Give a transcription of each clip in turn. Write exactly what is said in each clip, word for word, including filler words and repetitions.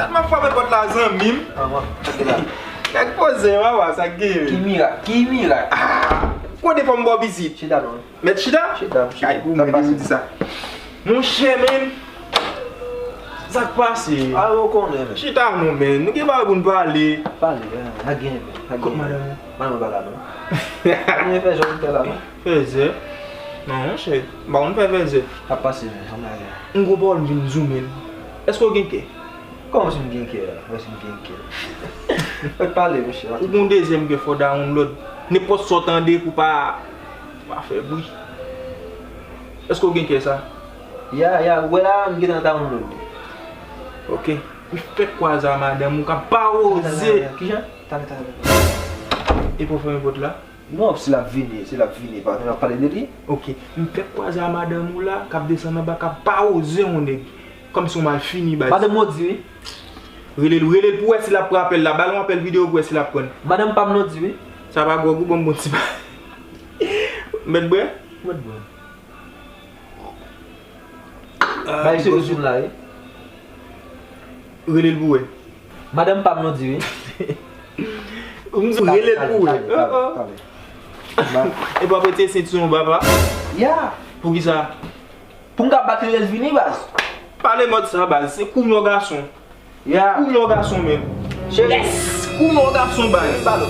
M ap frape pòt la, zanmi m. Kèk poze, papa, sa k genyen? Ki mirak? Ki mirak? Ah, kote fò m ba w vizit? Chita non. Mèt chita? Chita, chita. Ay, pou mwen di sa. Monchè, men. Sa k pase? Ah, ou konnen, men. Chita non, men. Nou gen bagay pou n pale. Pale, eh, sa k genyen, men? Sa k genyen? Kot madanm ou? Madanm ou pa la, non. Mwen fè jan m fè la, non. Fèzè? Non, monchè. M pa konn fè fèzè. Sa k pase, men? Sa m ale. M gon pawòl m vin di w, men. Èske w gen kè? Kòman si m gen kè a? Kòman si m gen kè? Fèk pale, monchè. Ou gon dezyèm kè, fò w download. Nenpòt sa w tande pou pa, pa fè bri. Èske w gen kè sa? Ya, ya, ou wè la, m gentan download li. Ok. M fèk kwaze a madanm ou k ap pawouze. Kijan? Talè, talè, talè. Epi w fèmen pòt la? Non, si l ap vini, si l ap vini, pa, n ap pale de li. Ok. M fèk kwaze a madanm ou la, k ap desann anba, k ap pawouze yon nèg. Kòmsi w mal fini, baz. Madanm ou di wi. Rele l, rele l pou w wè si l ap pran apèl la. Ba l yon apèl videyo pou w wè si l ap pran l. Madanm pa m non di wi. Sa pa gwòg ou ban m bon ti ba. Mèt bwè? Mèt bwè. Ah, bay se yo sou la wi. Rele l pou w wè. Madanm pa m non di wi. M di rele l pou w wè. Talè, talè, talè. E pa prete sentiyon papa? Ya. Poukisa? Pou m ka bat li lè l vini, baz. Pale mòd sa, baz. Se kou m yon gason. Ya. Kou m yon gason menm. Cheri. Yes! Kou m yon gason, baz. Cheri, pale.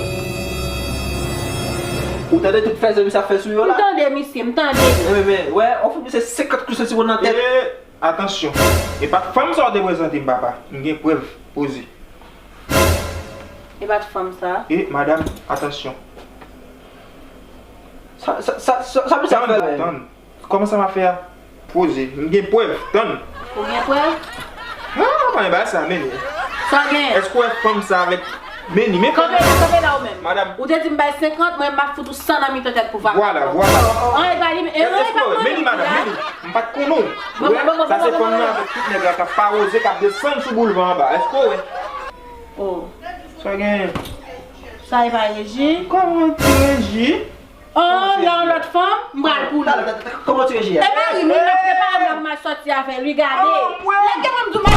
Ou tande tout fèzè misye ap fè sou yo la? M tande misye, m tande. Wi, men, wè, on fout misye senkant kou soti nan tèt. E, atansyon. E pa t fanm sa w te prezante m, papa. M gen prèv. Poze. E pa t fanm sa? E, madanm, atansyon. Sa, sa, sa, sa, sa misye ap fè la menm? Tann. Kòman sa m ap fè a? Poze. M gen prèv. Tann. Ou gen prèv? Ah, pa gen bagay sa, men. Sa gen? Èske w wè fanm sa avèk, men li, men fanm. Kanpe la, kanpe la ou menm. Madanm. Ou te di m bay senkant, mwen m ap fout ou san nan mitan tèt pou vagabon. Vwala, vwala. An, e pa li, e, e, e pa fanmi m la. Men li, men li. M pa t konnen w. Ou wè? Sa se fanm nan avèk tout nèg la k ap pawouze, k ap desann sou boulva anba. Èske w wè? Oh. Sa gen? Sa e pa Reji? Kòman ti Reji? Oh, la yon lòt fanm, m pral pou li. Talè, talè, talè, kòman ti Reji a? E mari m, wi, m ap prepare m la pou m al sòti avè l, wi, gade. Lè gen mwen m di w m ap